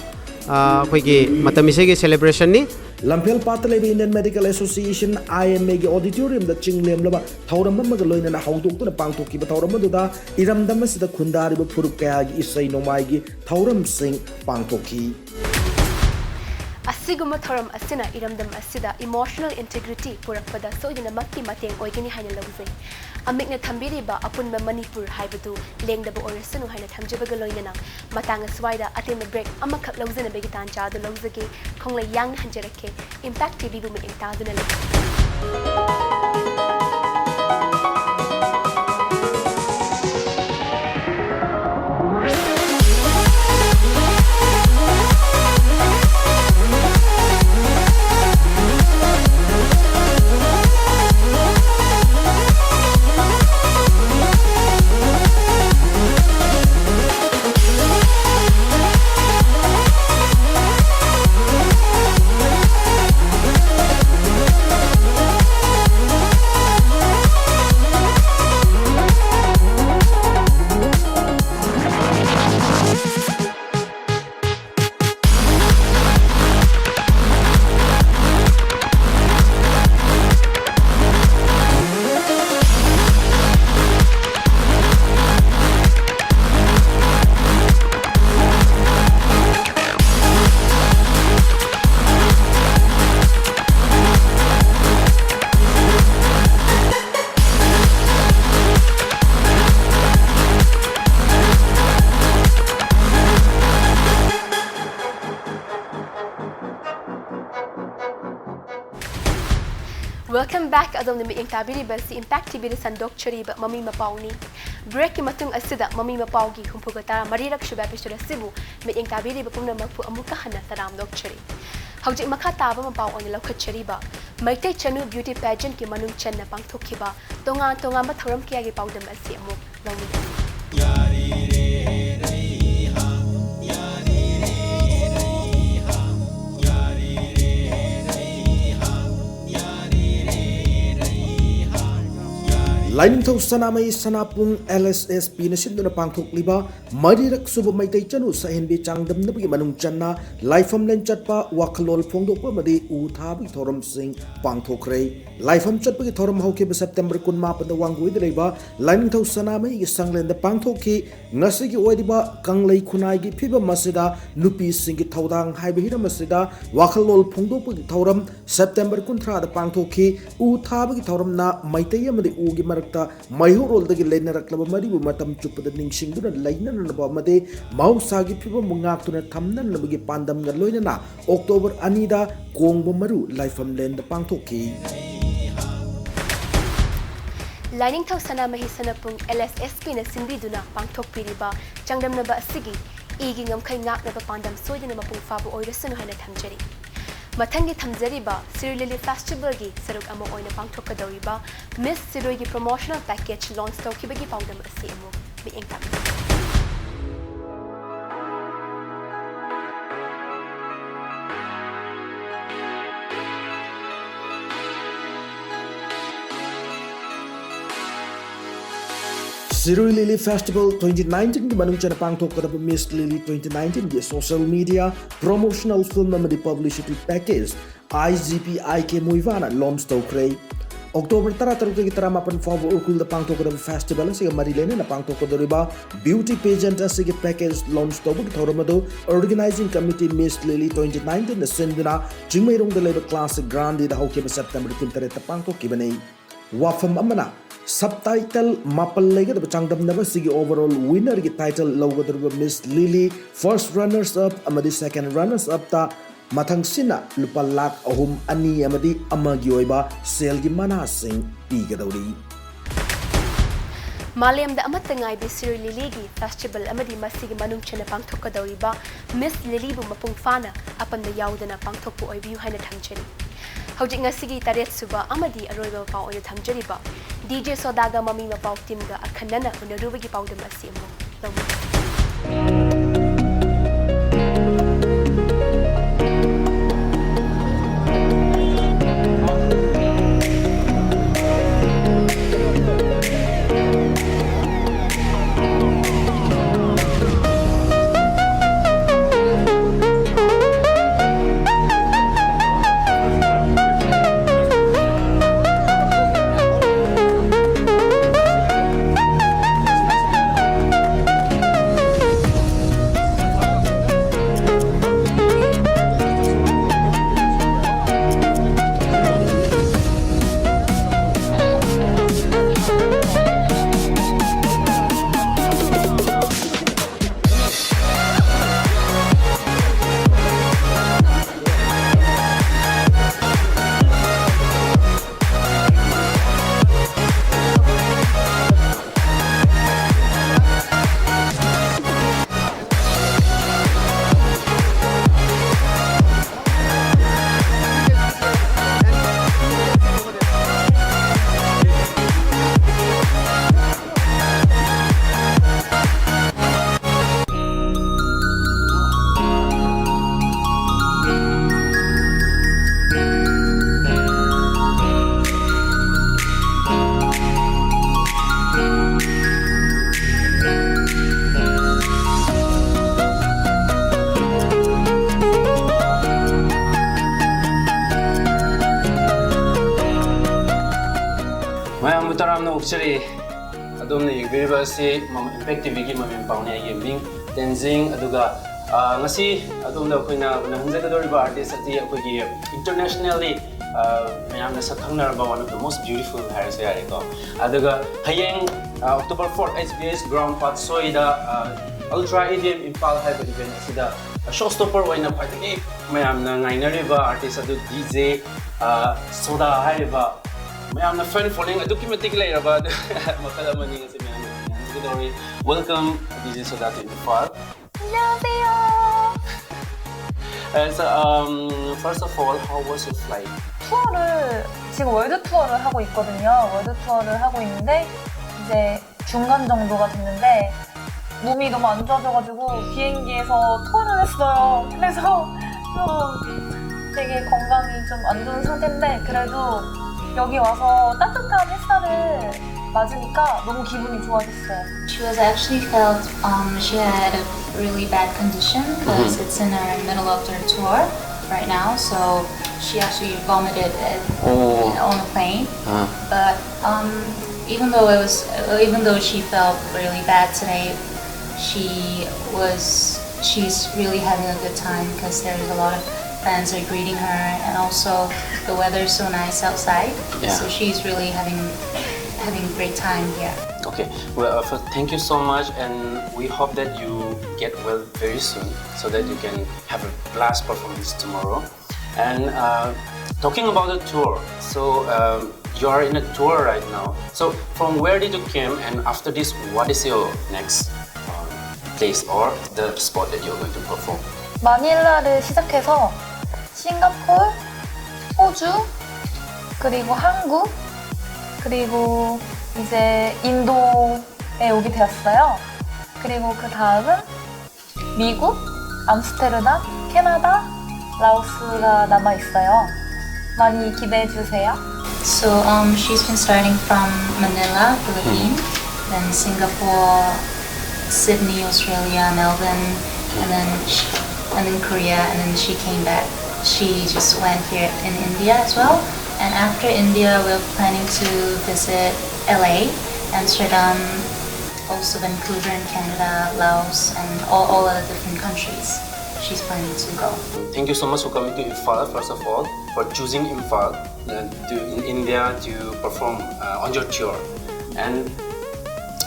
ꯑ, ꯑꯩꯈꯣꯏꯒꯤ ꯃꯇꯝ ꯏꯁꯩꯒꯤ celebrationꯅꯤ꯫ ꯂꯝꯐꯦꯜ ꯄꯥꯠꯇ ꯂꯩꯕ Indian Medical Association, IMAꯒꯤ auditoriumꯗ ꯆꯤꯡꯂꯦꯝꯂꯕ ꯊꯧꯔꯝ ꯑꯃꯒ ꯂꯣꯏꯅꯅ ꯍꯧꯗꯣꯛꯇꯨꯅ ꯄꯥꯡꯊꯣꯛꯈꯤꯕ ꯊꯧꯔꯝ ꯑꯗꯨꯗ ꯏꯔꯝꯗꯝ ꯑꯁꯤꯗ ꯈꯨꯟꯗꯥꯔꯤꯕ ꯐꯨꯔꯨꯞ ꯀꯌꯥꯒꯤ ꯏꯁꯩ ꯅꯣꯡꯃꯥꯏꯒꯤ ꯊꯧꯔꯝꯁꯤꯡ ꯄꯥꯡꯊꯣꯛꯈꯤ꯫ ꯑꯁꯤꯒꯨꯝꯕ ꯊꯧꯔꯝ ꯑꯁꯤꯅ ꯏꯔꯝꯗꯝ ꯑꯁꯤꯗ emotional integrity ꯄꯨꯔꯛꯄꯗ ꯁꯣꯏꯗꯅꯃꯛꯀꯤ ꯃꯇꯦꯡ ꯑꯣꯏꯒꯅꯤ ꯍꯥꯏꯅ ꯂꯧꯖꯩ꯫ ꯑꯃꯤꯛꯅ ꯊꯝꯕꯤꯔꯤꯕ ꯑꯄꯨꯟꯕ ꯃꯅꯤꯄꯨꯔ ꯍꯥꯏꯕꯗꯨ ꯂꯦꯡꯗꯕ ꯑꯣꯏꯔꯁꯅꯨ ꯍꯥꯏꯅ ꯊꯝꯖꯕꯒ ꯂꯣꯏꯅꯅ ꯃꯇꯥꯡ ꯑꯁ꯭ꯋꯥꯏꯗ ꯑꯇꯦꯟꯕ break ꯑꯃꯈꯛ ꯂꯧꯖꯅꯕꯒꯤ ꯇꯥꯟꯖꯥ ꯑꯗꯨ ꯂꯧꯖꯒꯦ꯫ ꯈꯣꯡꯂꯩ ꯌꯥꯡꯅ ꯍꯟꯖꯔꯛꯀꯦ꯫ Impact TVꯕꯨ ꯃꯤꯠꯌꯦꯡ ꯇꯥꯗꯨꯅ ꯂꯩ꯫ Welcome back. ꯑꯗꯣꯝꯅ ꯃꯤꯠꯌꯦꯡ ꯇꯥꯕꯤꯔꯤꯕ ꯑꯁꯤ Impact TVꯗ ꯁꯟꯗꯣꯛꯆꯔꯤꯕ ꯃꯃꯤ ꯃꯄꯥꯎꯅꯤ꯫ Breakꯀꯤ ꯃꯇꯨꯡ ꯑꯁꯤꯗ ꯃꯃꯤ ꯃꯄꯥꯎꯒꯤ ꯍꯨꯝꯐꯨꯒ ꯇꯔꯥ ꯃꯔꯤꯔꯛ ꯁꯨꯕ episode ꯑꯁꯤꯕꯨ ꯃꯤꯠꯌꯦꯡ ꯇꯥꯕꯤꯔꯤꯕ ꯄꯨꯝꯅꯃꯛꯄꯨ ꯑꯃꯨꯛꯀ ꯍꯟꯅ ꯇꯔꯥꯝꯅ ꯑꯣꯛꯆꯔꯤ꯫ ꯍꯧꯖꯤꯛ ꯃꯈꯥ ꯇꯥꯕ ꯃꯄꯥꯎ ꯑꯣꯏꯅ ꯂꯧꯈꯠꯆꯔꯤꯕ ꯃꯩꯇꯩ ꯆꯅꯨ beauty pageantꯀꯤ ꯃꯅꯨꯡ ꯆꯟꯅ ꯄꯥꯡꯊꯣꯛꯈꯤꯕ ꯇꯣꯉꯥꯟ ꯇꯣꯉꯥꯟꯕ ꯊꯧꯔꯝ ꯀꯌꯥꯒꯤ ꯄꯥꯎꯗꯝ ꯑꯁꯤ ꯑꯃꯨꯛ ꯂꯧꯃꯤꯟꯅꯁꯤ꯫ ꯂꯥꯏꯅꯤꯡꯊꯧ ꯁꯅꯥꯃꯍꯤ ꯁꯅꯥꯄꯨꯡ LSSPꯅ ꯁꯤꯟꯗꯨꯅ ꯄꯥꯡꯊꯣꯛꯂꯤꯕ ꯃꯔꯤꯔꯛ ꯁꯨꯕ ꯃꯩꯇꯩ ꯆꯅꯨ ꯁꯛꯍꯦꯟꯕꯤ ꯆꯥꯡꯗꯝꯅꯕꯒꯤ ꯃꯅꯨꯡ ꯆꯟꯅ ꯂꯥꯏꯐꯝꯂꯦꯟ ꯆꯠꯄ, ꯋꯥꯈꯜꯂꯣꯟ ꯐꯣꯡꯗꯣꯛꯄ ꯑꯃꯗꯤ ꯎ ꯊꯥꯕꯒꯤ ꯊꯧꯔꯝꯁꯤꯡ ꯄꯥꯡꯊꯣꯛꯈ꯭ꯔꯦ꯫ ꯂꯥꯏꯐꯝ ꯆꯠꯄꯒꯤ ꯊꯧꯔꯝ ꯍꯧꯈꯤꯕ September ꯀꯨꯟꯃꯥꯄꯟꯗ ꯋꯥꯡꯒꯣꯏꯗ ꯂꯩꯕ ꯂꯥꯏꯅꯤꯡꯊꯧ ꯁꯅꯥꯃꯍꯤꯒꯤ ꯁꯪꯂꯦꯟꯗ ꯄꯥꯡꯊꯣꯛꯈꯤ꯫ ꯉꯁꯤꯒꯤ ꯑꯣꯏꯔꯤꯕ ꯀꯪꯂꯩ ꯈꯨꯟꯅꯥꯏꯒꯤ ꯐꯤꯕꯝ ꯑꯁꯤꯗ ꯅꯨꯄꯤꯁꯤꯡꯒꯤ ꯊꯧꯗꯥꯡ ꯍꯥꯏꯕ ꯍꯤꯔꯝ ꯑꯁꯤꯗ ꯋꯥꯈꯜꯂꯣꯟ ꯐꯣꯡꯗꯣꯛꯄꯒꯤ ꯊꯧꯔꯝ September ꯀꯨꯟꯊ꯭ꯔꯥꯗ ꯄꯥꯡꯊꯣꯛꯈꯤ꯫ ꯎ ꯊꯥꯕꯒꯤ ꯊꯧꯔꯝꯅ ꯃꯩꯇꯩ ꯑꯃꯗꯤ ꯎꯒꯤ ꯃꯔꯛꯇ ꯃꯩꯍꯧꯔꯣꯜꯗꯒꯤ ꯂꯩꯅꯔꯛꯂꯕ ꯃꯔꯤꯕꯨ ꯃꯇꯝ ꯆꯨꯞꯄꯗ ꯅꯤꯡꯁꯤꯡꯗꯨꯅ ꯂꯩꯅꯅꯕ ꯑꯃꯗꯤ ꯃꯍꯧꯁꯥꯒꯤ ꯐꯤꯕꯝꯕꯨ ꯉꯥꯛꯇꯨꯅ ꯊꯝꯅꯅꯕꯒꯤ ꯄꯥꯟꯗꯝꯒ ꯂꯣꯏꯅꯅ October ꯑꯅꯤꯗ ꯀꯣꯡꯕ ꯃꯔꯨ ꯂꯥꯏꯐꯝꯂꯦꯟꯗ ꯄꯥꯡꯊꯣꯛꯈꯤ꯫ ꯂꯥꯏꯅꯤꯡꯊꯧ ꯁꯅꯥꯃꯍꯤ ꯁꯅꯥꯄꯨꯡ LSSPꯅ ꯁꯤꯟꯕꯤꯗꯨꯅ ꯄꯥꯡꯊꯣꯛꯄꯤꯔꯤꯕ ꯆꯥꯡꯗꯝꯅꯕ ꯑꯁꯤꯒꯤ ꯏꯒꯤ ꯉꯝꯈꯩ ꯉꯥꯛꯅꯕ ꯄꯥꯟꯗꯝ ꯁꯣꯏꯗꯅ ꯃꯄꯨꯡ ꯐꯥꯕ ꯑꯣꯏꯔꯁꯅꯨ ꯍꯥꯏꯅ ꯊꯝꯖꯔꯤ꯫ ꯃꯊꯪꯒꯤ ꯊꯝꯖꯔꯤꯕ ꯁꯤꯔꯣꯏ ꯂꯤꯂꯤ festivalꯒꯤ ꯁꯔꯨꯛ ꯑꯃ ꯑꯣꯏꯅ ꯄꯥꯡꯊꯣꯛꯀꯗꯧꯔꯤꯕ Miss ꯁꯤꯔꯣꯏꯒꯤ promotional package launch ꯇꯧꯈꯤꯕꯒꯤ ꯄꯥꯎꯗꯝ ꯑꯁꯤ ꯑꯃꯨꯛ ꯃꯤꯠꯌꯦꯡ ꯇꯥꯛꯄꯤꯌꯨ꯫ ꯁꯤꯔꯣꯏ ꯂꯤꯂꯤ festival twenty nineteenꯒꯤ ꯃꯅꯨꯡ ꯆꯟꯅ ꯄꯥꯡꯊꯣꯛꯀꯗꯕ Miss Lily twenty nineteenꯒꯤ social media, promotional film ꯑꯃꯗꯤ publicity package IGP IK ꯃꯣꯏꯕꯥꯅ launch ꯇꯧꯈ꯭ꯔꯦ꯫ October ꯇꯔꯥꯇꯔꯨꯛꯇꯒꯤ ꯇꯔꯥꯃꯥꯄꯟ ꯐꯥꯎꯕ ꯎꯈ꯭ꯔꯨꯜꯗ ꯄꯥꯡꯊꯣꯛꯀꯗꯕ festival ꯑꯁꯤꯒ ꯃꯔꯤ ꯂꯩꯅꯅ ꯄꯥꯡꯊꯣꯛꯀꯗꯧꯔꯤꯕ beauty pageant ꯑꯁꯤꯒꯤ package launch ꯇꯧꯕꯒꯤ ꯊꯧꯔꯝ ꯑꯗꯨ organizing committee Miss Lily twenty nineteenꯅ ꯁꯤꯟꯗꯨꯅ ꯆꯤꯡꯃꯩꯔꯣꯡꯗ ꯂꯩꯕ Classic Grandeꯗ ꯍꯧꯈꯤꯕ September ꯀꯨꯟꯇꯔꯦꯠꯇ ꯄꯥꯡꯊꯣꯛꯈꯤꯕꯅꯤ꯫ ꯋꯥꯐꯝ ꯑꯃꯅ, subtitle ꯃꯥꯄꯜ ꯂꯩꯒꯗꯕ ꯆꯥꯡꯗꯝꯅꯕ ꯑꯁꯤꯒꯤ overall winnerꯒꯤ title ꯂꯧꯒꯗꯧꯔꯤꯕ Miss Lily, first runners up ꯑꯃꯗꯤ second runners upꯇ ꯃꯊꯪꯁꯤꯅ ꯂꯨꯄꯥ ꯂꯥꯈ ꯑꯍꯨꯝ, ꯑꯅꯤ ꯑꯃꯗꯤ ꯑꯃꯒꯤ ꯑꯣꯏꯕ ꯁꯦꯜꯒꯤ ꯃꯅꯥꯁꯤꯡ ꯄꯤꯒꯗꯧꯔꯤ꯫ ꯃꯥꯂꯦꯝꯗ ꯑꯃꯠꯇ ꯉꯥꯏꯕꯤ ꯁꯤꯔꯣꯏ ꯂꯤꯂꯤꯒꯤ festival ꯑꯃꯗꯤ ꯃꯁꯤꯒꯤ ꯃꯅꯨꯡ ꯆꯟꯅ ꯄꯥꯡꯊꯣꯛꯀꯗꯧꯔꯤꯕ Miss Lilyꯕꯨ ꯃꯄꯨꯡ ꯐꯥꯅ ꯑꯄꯟꯕ ꯌꯥꯎꯗꯅ ꯄꯥꯡꯊꯣꯛꯄ ꯑꯣꯏꯕꯤꯌꯨ ꯍꯥꯏꯅ ꯊꯝꯖꯔꯤ꯫ ꯍꯧꯖꯤꯛ ꯉꯁꯤꯒꯤ ꯇꯔꯦꯠ ꯁꯨꯕ ꯑꯃꯗꯤ ꯑꯔꯣꯏꯕ ꯄꯥꯎ ꯑꯣꯏꯅ ꯊꯝꯖꯔꯤꯕ ꯗꯤ ꯖꯦ ꯁꯣꯗꯥꯒ ꯃꯃꯤ ꯃꯄꯥꯎ ꯇꯤꯝꯒ ꯑꯈꯟꯅꯅ ꯎꯅꯔꯨꯕꯒꯤ ꯄꯥꯎꯗꯝ ꯑꯁꯤ ꯑꯃꯨꯛ ꯂꯧꯃꯤꯟꯅꯁꯤ꯫ ꯃꯌꯥꯝꯕꯨ ꯇꯔꯥꯝꯅ ꯑꯣꯛꯆꯔꯤ꯫ ꯑꯗꯣꯝꯅ ꯌꯦꯡꯕꯤꯔꯤꯕ ꯑꯁꯤ ꯃꯝ-, ꯏꯝꯄꯦꯛ ꯇꯤꯚꯤꯒꯤ ꯃꯃꯤ ꯄꯥꯎꯅꯤ꯫ ꯑꯩꯒꯤ ꯃꯤꯡ ꯇꯦꯟꯖꯤꯡ꯫ ꯑꯗꯨꯒ, ꯑ, ꯉꯁꯤ ꯑꯗꯣꯝꯗ ꯑꯩꯈꯣꯏꯅ ꯎꯅꯍꯟꯖꯒꯗꯧꯔꯤꯕ ꯑꯥꯔꯇꯤꯁ ꯑꯁꯤ ꯑꯩꯈꯣꯏꯒꯤ ꯏꯟꯇꯔꯅꯦꯁꯅꯦꯜꯂꯤ, ꯑ, ꯃꯌꯥꯝꯅ ꯁꯛ ꯈꯪꯅꯔꯕ one of the most beautiful ꯍꯥꯏꯔꯁꯨ ꯌꯥꯔꯦꯀꯣ꯫ ꯑꯗꯨꯒ ꯍꯌꯦꯡ, ꯑ, October fourth, ꯑꯩꯆ ꯕꯤ ꯑꯦꯁ ꯒ꯭ꯔꯥꯎꯟ ꯄꯥꯠꯁꯣꯏꯗ, ꯑ, Ultra E D M Imphal ꯍꯥꯏꯕ ꯏꯚꯦꯟꯠ ꯑꯁꯤꯗ ꯁꯣ ꯁ꯭ꯇꯣꯄꯔ ꯑꯣꯏꯅ ꯈ꯭ꯋꯥꯏꯗꯒꯤ ꯃꯌꯥꯝꯅ ꯉꯥꯏꯅꯔꯤꯕ ꯑꯥꯔꯇꯤꯁ ꯑꯗꯨ ꯗꯤ ꯖꯦ, ꯑ, ꯁꯣꯗꯥ ꯍꯥꯏꯔꯤꯕ ꯃꯌꯥꯝꯅ ꯐꯦꯟ ꯐꯣꯂꯣꯋꯤꯡ ꯑꯗꯨꯛꯀꯤ ꯃꯇꯤꯛ ꯂꯩꯔꯕ ꯑꯗꯨ ꯃꯈꯜ ꯑꯃꯅꯤ꯫ ꯉꯁꯤ ꯃꯌꯥꯝꯅ ꯊꯦꯡꯅꯍꯟꯖꯒꯗꯧꯔꯤ꯫ Welcome, D J soda to Imphal. Love you. And so, um, first of all, how was your flight? 투어를 지금 월드 투어를 하고 있거든요. 월드 투어를 하고 있는데 이제 중간 정도가 됐는데 몸이 너무 안 좋아져가지고 비행기에서 토를 했어요. 그래서 좀 되게 건강이 좀 안 좋은 상태인데 그래도 여기 와서 따뜻한 햇살을 맞으니까 너무 기분이 좋아졌어요. She was actually felt um, she had a really bad condition because it's in her middle of her tour right now. So she actually vomited at, 오. on a plane. 아. But um, even though it was, even though she felt really bad today, she was she's really having a good time because there's a lot of fans are greeting her, and also the weather is so nice outside. Yeah. So she's really having having a great time here. Okay. Well, uh, first, thank you so much, and we hope that you get well very soon, so that you can have a blast performance tomorrow. And uh, talking about the tour, so um, you are in a tour right now. So from where did you came, and after this, what is your next um, place or the spot that you're going to perform? 마닐라를 시작해서 싱가포르, 호주, 그리고 한국, 그리고 이제 인도에 오게 되었어요. 그리고 그 다음은 미국, 암스테르담, 캐나다, 라오스가 남아 있어요. 많이 기대해 주세요. So um, she's been starting from Manila, Philippines, then Singapore, Sydney, Australia, Melbourne, and then she, and then Korea, and then she came back. She just went here in India as well. And after India, we're planning to visit L A, Amsterdam, also Vancouver in Canada, Laos, and all, all other different countries she's planning to go. Thank you so much for coming to Imphal, first of all, for choosing Imphal uh, to, in India to perform uh, on your tour. And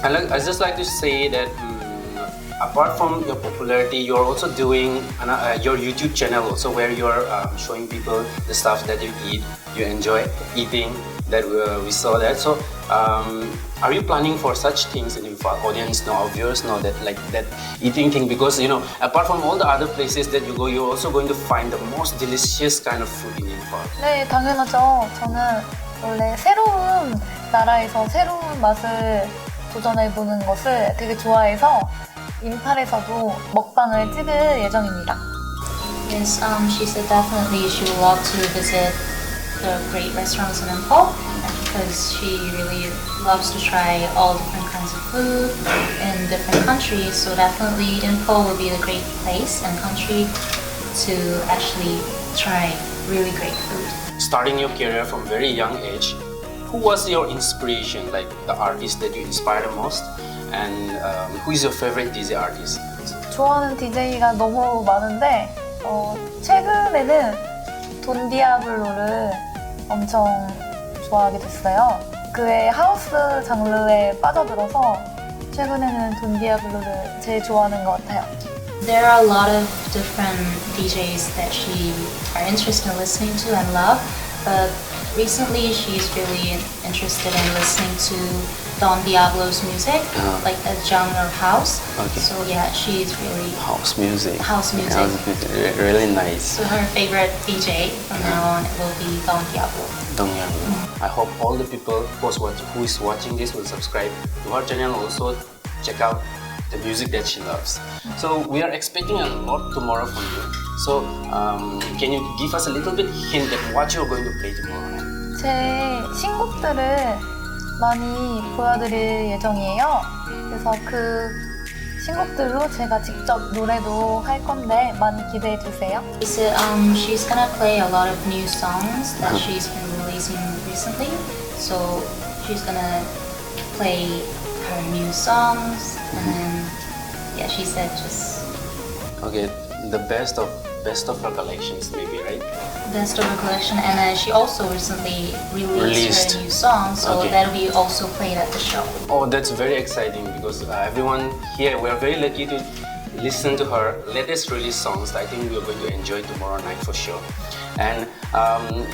I, like, I just like to say that um, Apart from your popularity, you're also doing an, uh, your YouTube channel also, where you're um, showing people the stuff that you eat, you enjoy eating. That uh, we saw that. So, um, are you planning for such things in Imphal? Audience know, our viewers know that, like, that eating thing, because, you know, apart from all the other places that you go, you're also going to find the most delicious kind of food in Imphal. 네, 당연하죠. 저는 원래 새로운 나라에서 새로운 맛을 도전해보는 것을 되게 좋아해서 인팔에서도 먹방을 찍을 예정입니다. Yes, um, she said definitely she would love to visit the great restaurants in Imphal because she really loves to try all different kinds of food in different countries. So definitely Imphal would be a great place and country to actually try really great food. Starting your career from very young age, who was your inspiration, like the artist that you inspire the most, and um, who is your favorite DJ artist? 좋아하는 DJ가 너무 많은데 어, 최근에는 돈디아블로를 엄청 좋아하게 됐어요. 그의 하우스 장르에 빠져들어서 최근에는 돈디아블로를 제일 좋아하는 것 같아요. There are a lot of different DJs that she are interested in listening to and love, but recently she's really interested in listening to Don Diablo's music, Uh-huh. like a genre of house. Okay. So yeah, she's really House music. House music. House music. Re- really nice. So her favorite DJ from now on will be Don Diablo. Dong Yang. I hope all the people who's watch, who is watching this will subscribe to her channel. Also, check out the music that she loves. So we are expecting a lot tomorrow from you. So um, can you give us a little bit hint that what you're going to play tomorrow night? 제 신곡들을 많이 보여드릴 예정이에요. 그래서 그 신곡들로 제가 직접 노래도 할 건데 많이 기대해 주세요. She said um, she's gonna play a lot of new songs that she's been releasing recently. So she's gonna play her new songs, and then yeah, she said just Okay, the best of best of her collections, maybe, right? Best of her collection, and uh, she also recently released, Released. Her new song, so Okay. That'll be also played at the show. Oh, that's very exciting because uh, everyone here, we are very lucky to listen to her latest release songs. I think we are going to enjoy tomorrow night for sure. And um,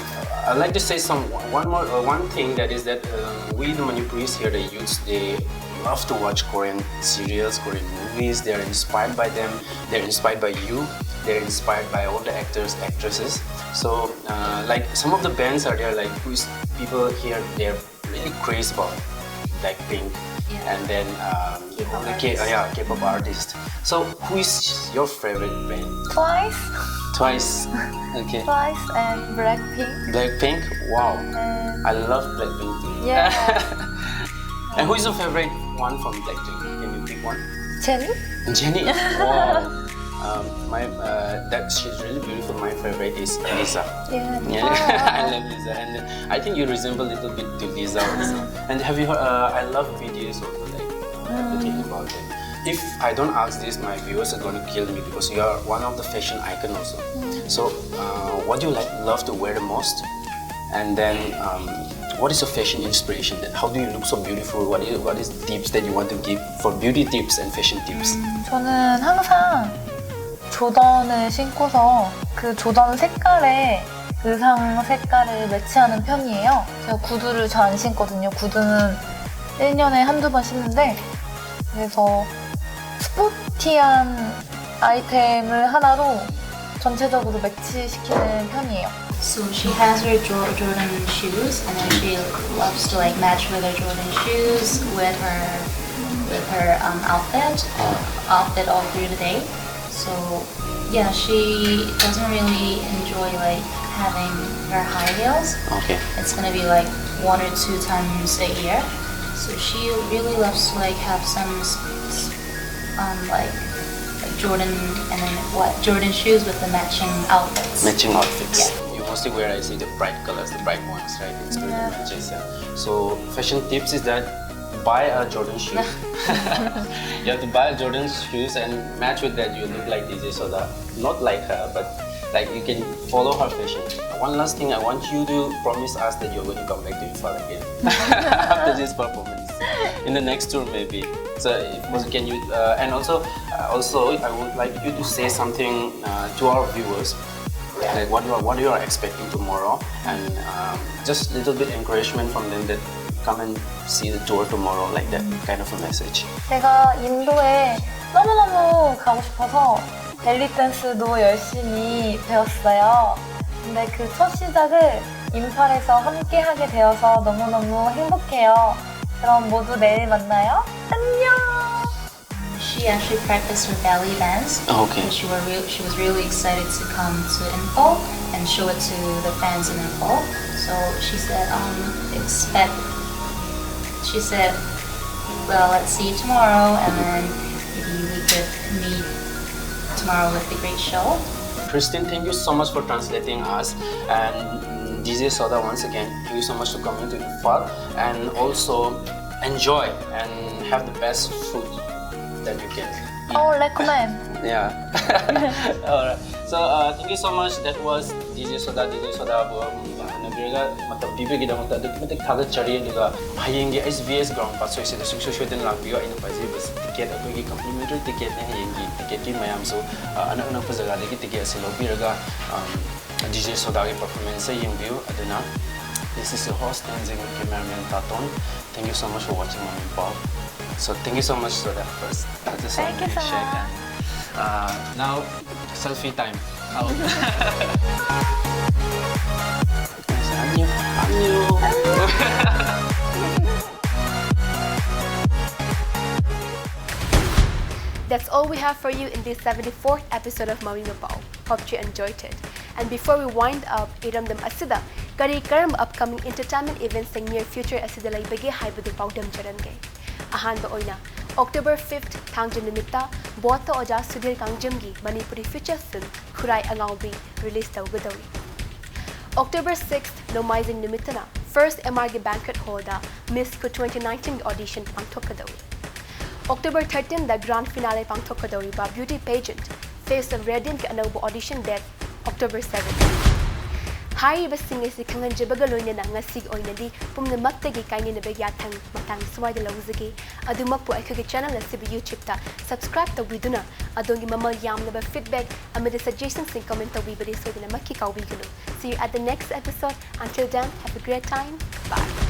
I'd like to say some one more uh, one thing, that is that uh, we the Manipuris here, the youths, they love to watch Korean serials, Korean movies. They are inspired by them. They're inspired by you. They're inspired by all the actors, actresses. So uh, like some of the bands are there, like who's people here, they're really crazy about Blackpink, Yeah. and then um, K-pop all the K- artists. Yeah, K-pop artists. So who is your favorite band? Twice, Twice. Okay. Twice and Blackpink. Blackpink. Wow. And I love Blackpink too. Yeah. And who is your favorite one from Blackpink? Can you pick one? Jennie? Jennie. Wow. Um, my uh, that she's really beautiful. My favorite is Lisa. Yeah. Yeah, I love Lisa, and I think you resemble a little bit to Lisa also. And have you heard? Uh, I love B T S also, like uh, everything about them. If I don't ask this, my viewers are gonna kill me because you are one of the fashion icon also. So, uh, what do you like love to wear the most? And then, um, what is your fashion inspiration? How do you look so beautiful? What is what is tips that you want to give for beauty tips and fashion tips? 저는 항상 조던을 신고서 그 조던 색깔에 의상 색깔을 매치하는 편이에요. 제가 구두를 잘 안 신거든요. 구두는 일 년에 한두 번 신는데 그래서 스포티한 아이템을 하나로 전체적으로 매치시키는 편이에요. So she has her Jor- Jordan shoes, and then she loves to like match with her Jordan shoes with her with her um, outfit, outfit all through the day. So yeah, she doesn't really enjoy like having her high heels. Okay. It's gonna be like one or two times a year. So she really loves to like have some s- s- um like, like Jordan and then what Jordan shoes with the matching outfits. Matching outfits. Yeah. You mostly wear, I see, the bright colors, the bright ones, right? It's really Yeah. matches. Yeah. So fashion tips is that Buy a Jordan shoes. You have to buy Jordan shoes and match with that. You look like D J Soda. Not like her, but like you can follow her fashion. One last thing, I want you to promise us that you're going to come back to Imphal again after this performance in the next tour, maybe. So, it was, can you? Uh, and also, uh, also, I would like you to say something uh, to our viewers, like what you are, what you are expecting tomorrow, and um, just little bit encouragement from them that come and see the tour tomorrow, like that kind of a message. 제가 인도에 너무너무 가고 싶어서 벨리 댄스도 열심히 배웠어요. 근데 그 첫 시작을 인팔에서 함께 하게 되어서 너무너무 행복해요. 그럼 모두 내일 만나요. 안녕! She actually practiced her belly dance. Okay. And she were real she was really excited to come to Imphal and show it to the fans in Imphal. So she said, um, expect. She said, well, let's see you tomorrow, and then maybe we could meet tomorrow with the great show. Christine, thank you so much for translating us, and D J Soda, once again, thank you so much for coming to Imphal, and also enjoy and have the best food that you can eat. Oh, recommend. Yeah. Alright. So, uh, thank you so much. That was D J Soda, D J Soda ꯕꯨ ꯌꯥꯝꯅ ꯅꯨꯡꯉꯥꯏꯅꯕꯤꯔꯒ ꯃꯇꯝ ꯄꯤꯕꯒꯤꯗꯃꯛꯇ ꯑꯗꯨꯛꯀꯤ ꯃꯇꯤꯛ ꯊꯥꯒꯠꯆꯔꯤ꯫ ꯑꯗꯨꯒ ꯍꯌꯦꯡꯒꯤ H B S Ground Pass Show ꯁꯤꯗ ꯁꯨꯡꯁꯣꯏ ꯁꯣꯏꯗꯅ ꯂꯥꯛꯄꯤꯌꯨ꯫ ꯑꯩꯅ ꯄꯥꯏꯖꯔꯤꯕꯁꯤ ticket, ꯑꯩꯈꯣꯏꯒꯤ complimentary ticket ꯅꯤ꯫ ꯍꯌꯦꯡꯒꯤ ticket ꯀꯤ ꯃꯌꯥꯝꯁꯨ, uh, ꯑꯅꯛ ꯑꯅꯛꯄ ꯖꯒꯥꯗꯒꯤ ticket ꯑꯁꯤ ꯂꯧꯕꯤꯔꯒ, um, D J Soda ꯒꯤ performance ꯁꯦ ꯌꯦꯡꯕꯤꯌꯨ꯫ ꯑꯗꯨꯅ, this is your host, Tenzing, cameraman Taton. Thank you so much for watching Mami Paul. So, thank you so much, Soda, first. I just Thank you want to so shake much. Hand. Uh, now, selfie time. Out. 안녕. 안녕. That's all we have for you in this seventy-fourth episode of Mami Mapao. Hope you enjoyed it. And before we wind up, ꯏꯔꯝꯗꯝ ꯑꯁꯤꯗ ꯀꯔꯤ ꯀꯔꯝꯕ upcoming entertainment events ꯁꯤꯡ near future ꯑꯁꯤꯗ ꯂꯩꯕꯒꯦ ꯍꯥꯏꯕꯗꯨ ꯄꯥꯎꯗꯝꯖꯔꯝꯒꯦ꯫ ꯑꯍꯥꯟꯕ ꯑꯣꯏꯅ, October fifth, ꯊꯥꯡꯖ ꯅꯨꯃꯤꯠꯇ ꯕꯣꯠꯇ ꯑꯣꯖꯥ ꯁꯨꯙꯤꯔ ꯀꯥꯡꯖꯝꯒꯤ ꯃꯅꯤꯄꯨꯔꯤ feature film ꯈꯨꯔꯥꯏ ꯑꯉꯥꯎꯕꯤ release ꯇꯧꯒꯗꯧꯔꯤ꯫ October sixth, ꯅꯣꯡꯃꯥꯏꯖꯤꯡ ꯅꯨꯃꯤꯠꯇꯅ First M R ꯒꯤ banquet hall ꯗ Miss Cool twenty nineteen ꯒꯤ audition ꯄꯥꯡꯊꯣꯛꯀꯗꯧꯔꯤ꯫ October thirteen the grand finale ꯄꯥꯡꯊꯣꯛꯀꯗꯧꯔꯤꯕ beauty pageant Face of Radiant ꯀꯤ ꯑꯅꯧꯕ audition date October seven꯫ ꯍꯥꯏꯔꯤꯕꯁꯤꯡ ꯑꯁꯤ ꯈꯪꯍꯟꯖꯕꯒ ꯂꯣꯏꯅꯅ ꯉꯁꯤꯒꯤ ꯑꯣꯏꯅꯗꯤ ꯄꯨꯝꯅꯃꯛꯇꯒꯤ ꯀꯥꯏꯅꯅꯕ ꯌꯥꯊꯪ ꯃꯇꯥꯡ ꯁ꯭ꯋꯥꯏꯗ ꯂꯧꯖꯒꯦ꯫ ꯑꯗꯨꯃꯛꯄꯨ ꯑꯩꯈꯣꯏꯒꯤ channel ꯑꯁꯤꯕꯨ YouTube ꯇ subscribe ꯇꯧꯕꯤꯗꯨꯅ ꯑꯗꯣꯝꯒꯤ ꯃꯃꯜ ꯌꯥꯝꯂꯕ feedback ꯑꯃꯗꯤ suggestion ꯁꯤꯡ comment ꯇꯧꯕꯤꯕꯗꯤ ꯁꯣꯏꯗꯅꯃꯛꯀꯤ ꯀꯥꯎꯕꯤꯒꯅꯨ꯫ See you at the next episode. Until then, have a great time. Bye.